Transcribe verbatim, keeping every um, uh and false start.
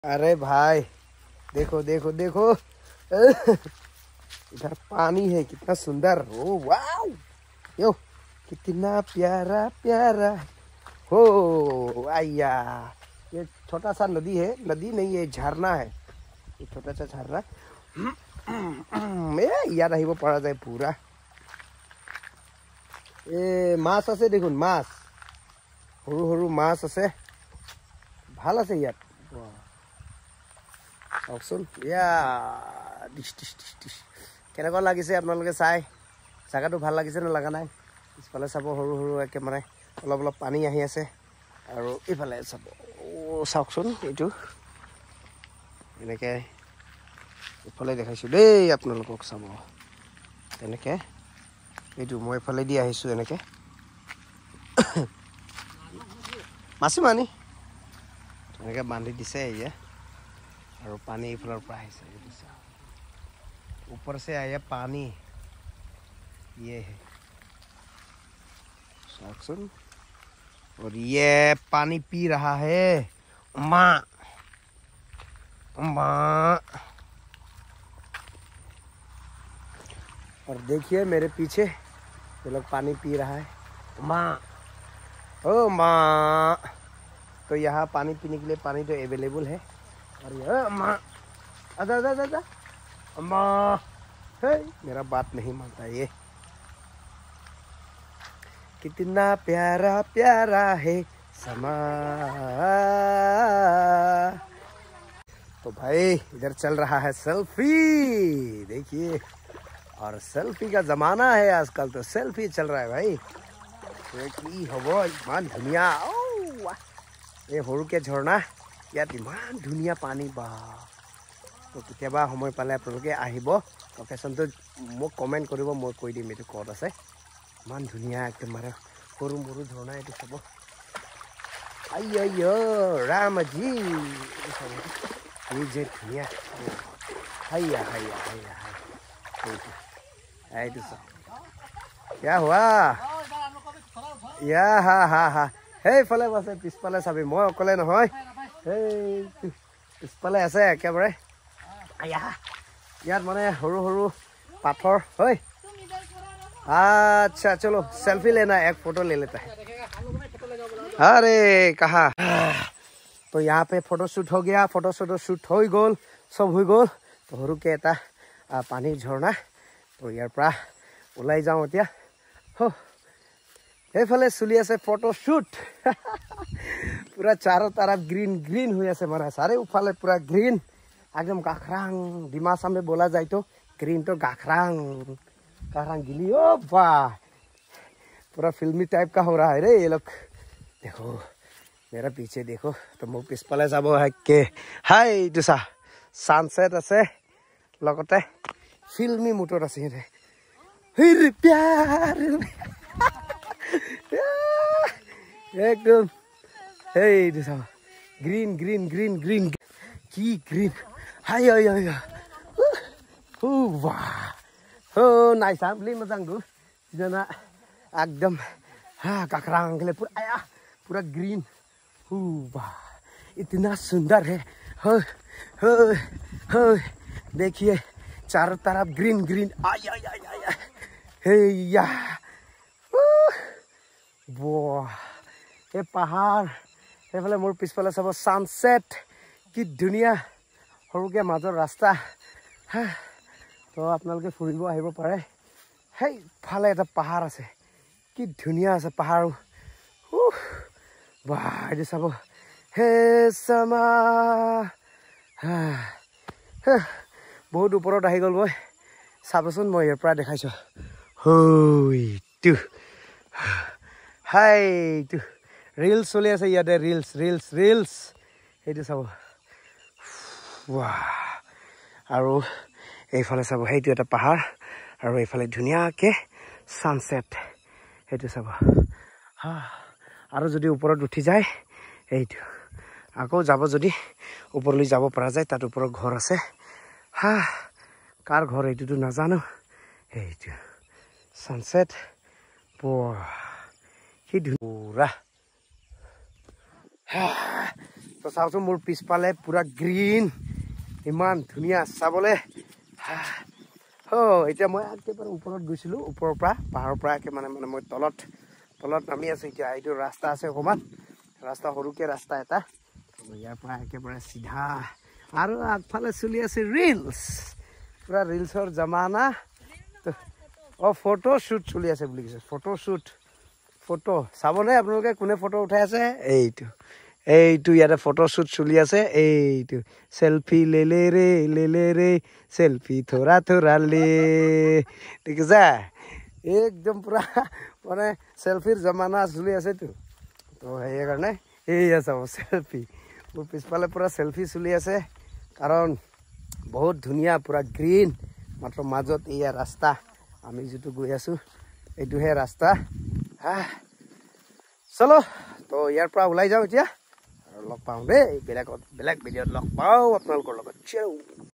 अरे भाई, देखो, देखो, देखो। इधर पानी है, कितना सुंदर। ओ, वाओ। यो, कितना प्यारा, प्यारा। हो, आया। ये छोटा सा नदी है, नदी नहीं, ये झरना है। ये छोटा सा झरना। এ, ইয়াত আহিব পৰা যায় পুৰা। এ, মাছ আছে দেখোন, মাছ। সৰু সৰু মাছ আছে। ভাল আছে ইয়াত। ৱাহ। চাওকচোন। ইয়া, ডিছ, ডিছ, ডিছ, ডিছ। কেনেকুৱা লাগিছে আপোনালোকে চাই? জাগাটো ভাল লাগিছে নে লগা নাই? পিছফালে চাব, সৰু সৰু একেবাৰে অলপ অলপ পানী আহি আছে। আৰু এইফালে চাব। অ, চাওকচোন এইটো। এনেকে এইফালে দেখাইছো দেই আপোনালোকক চাব। তেনেকে এইটো মই এইফালেদি আহিছো এনেকে। মাছি মানি। এনেকে বান্ধি দিছে এইয়া। আৰু পানী এইফালৰ পৰা আহিছে, এইটো চাওক। ऊपर से आया पानी। ये है। चाकसुन। और ये पानी पी रहा है। माँ। माँ। और देखिए मेरे पीछे, ये लोग पानी पी रहा है। माँ। ओ माँ। तो यहाँ पानी पीने के लिए पानी तो अवेलेबल है। और ये, ओ माँ। आजा, आजा, आजा, आजा। माँ। हे, मेरा बात नहीं मानता ये। कितना प्यारा प्यारा है समा। तो भाई, इधर चल रहा है सेल्फी, देखिए। और सेल्फी का जमाना है आजकल, तो सेल्फी चल रहा है भाई। ये की हबो, ইমান ধুনীয়া। ओ, वाह। এই সৰুকে ঝৰ্ণা, ইয়াত ইমান ধুনীয়া পানী বা। তো কেতিয়াবা সময় পালে আপোনালোকে আহিব, লোকেশ্যনটো মোক কমেণ্ট কৰিব, মই কৈ দিম এইটো ক'ত আছে। ইমান ধুনীয়া একেবাৰে সৰু মৰু ঝৰ্ণা এইটো চাব। আইয়ো, ৰামজী, এইটো চাব। এই যে ধুনীয়া। হাইয়া, হাইয়া, হাইয়া, হাইয়া। এইটো। এইটো চাব। ইয়া হোৱা। ইয়া, হা, হা, হা। সেইফালে আছে, পিছফালে চাবি, মই অকলে নহয়। সেই পিছফালে আছে একেবাৰে। আয়া। ইয়াত মানে সৰু সৰু পাথৰ। হয়। আচ্ছা, চলো, সেলফি লেনা, এক ফটো লে লেতা হে। আৰে, কাহা? তো ইয়াত পে ফটো শ্বুট হৈ গয়া, ফটো শ্বুট শ্বুট হৈ গ'ল, সব হৈ গ'ল। তো সৰুকে এটা, আ, পানীৰ ঝৰ্ণা। তো ইয়াৰ পৰা ওলাই যাওঁ এতিয়া। হ। এইফালে চলি আছে ফটো শ্বুট। পুৰা চাৰো তৰফ গ্ৰীণ গ্ৰীণ হৈ আছে, মানে চাৰিওফালে পুৰা গ্ৰীণ, একদম গাখৰাং, ডিমা হাছাও মে বোলা যায় তো গ্ৰীণ তো গাখৰাং, গাখৰাং গিলি, অ বাহ, पूरा फिल्मी टाइप का हो रहा है रे ये लोग। देखो, मेरा पीछे देखो, তো মোৰ পিছফালে চাব। হাই, এইটো চা, ছানছেট আছে। লগতে ফিল্মি মুডত আছে সিহঁতে। হিৰ প্যাৰ। একদম। এইটো চাবা। Green, green, green, green. কি green? Hi, hi, hi, hi. ও, বাহ। ও, নাইছা বুলি মজাং দু। Jana একদম, হা, গাখৰাং গিলে পুৰা, আয়া, পুৰা গ্ৰীণ। ओ वाह, इतना सुंदर है। हो, हो, हो, देखिए, चारों तरफ ग्रीन, ग्रीन। आय, आय, आय, आय, आय। हे या। উহ, বাহ, এই পাহাৰ, এইফালে মোৰ পিছফালে চাব, ছানছেট। কি ধুনীয়া। সৰুকে মাজৰ ৰাস্তা। হা, তো আপোনালোকে ফুৰিব আহিব পাৰে। সেইফালে এটা পাহাৰ আছে। কি ধুনীয়া আছে পাহাৰটো। উহ, বাহ, এইটো চাব। হে চামা। হা, হা, বহুত ওপৰত আহি গ'ল মই। চাবচোন, মই ইয়াৰ পৰা দেখাইছো। হইটো। হাইটো। ৰিলছ চলি আছে ইয়াতে, ৰিলছ, ৰিলছ, ৰিলছ। এইটো চাব। ৱাহ। আৰু এইফালে চাব, সেইটো এটা পাহাৰ। আৰু এইফালে ধুনীয়াকে ছানছেট। সেইটো চাব। হা। আৰু যদি ওপৰত উঠি যায়, এইটো। আকৌ যাব যদি ওপৰলৈ যাব পৰা যায়, তাত ওপৰত ঘৰ আছে। হা। কাৰ ঘৰ এইটোতো নাজানো। এইটো। ছানছেট। বাহ। কি ধুনীয়া। পুৰা। হা, তো চাওকচোন, মোৰ পিছফালে পুৰা গ্ৰীণ, ইমান ধুনীয়া চাবলে। হা। অ, এতিয়া মই একেবাৰে ওপৰত গৈছিলো, ওপৰৰ পৰা, পাহাৰৰ পৰা একে মানে, মানে মই তলত, তলত নামি আছো এতিয়া। এইটো ৰাস্তা আছে অকণমান, ৰাস্তা সৰুকে ৰাস্তা এটা। তো ইয়াৰ পৰা একেবাৰে চিধা। আৰু আগফালে চলি আছে ৰিলছ, পুৰা ৰিলছৰ জামানা। তো, অ, ফটো শ্বুট চলি আছে বুলি কৈছে, ফটো শ্বুট। ফটো চাবনে আপোনালোকে, কোনে ফটো উঠাই আছে? এইটো, এইটো ইয়াতে ফটো শ্বুট চলি আছে। এইটো চেলফি লেলে ৰে, লেলে ৰে, চেলফি থৰা থৰা লে। দেখিছা? একদম পুৰা মানে চেলফিৰ জামানা চলি আছেতো। তো সেইকাৰণে এইয়া চাব চেলফি, মোৰ পিছফালে পুৰা চেলফি চলি আছে, কাৰণ বহুত ধুনীয়া, পুৰা গ্ৰীণ। মাত্ৰ মাজত এইয়া ৰাস্তা, আমি যিটো গৈ আছো এইটোহে ৰাস্তা। হা, চলো, তো ইয়াৰ পৰা ওলাই যাওঁ এতিয়া আৰু লগ পাওঁ দেই, বেলেগত, বেলেগ ভিডিঅ'ত লগ পাওঁ আপোনালোকৰ লগত। চিয়াও।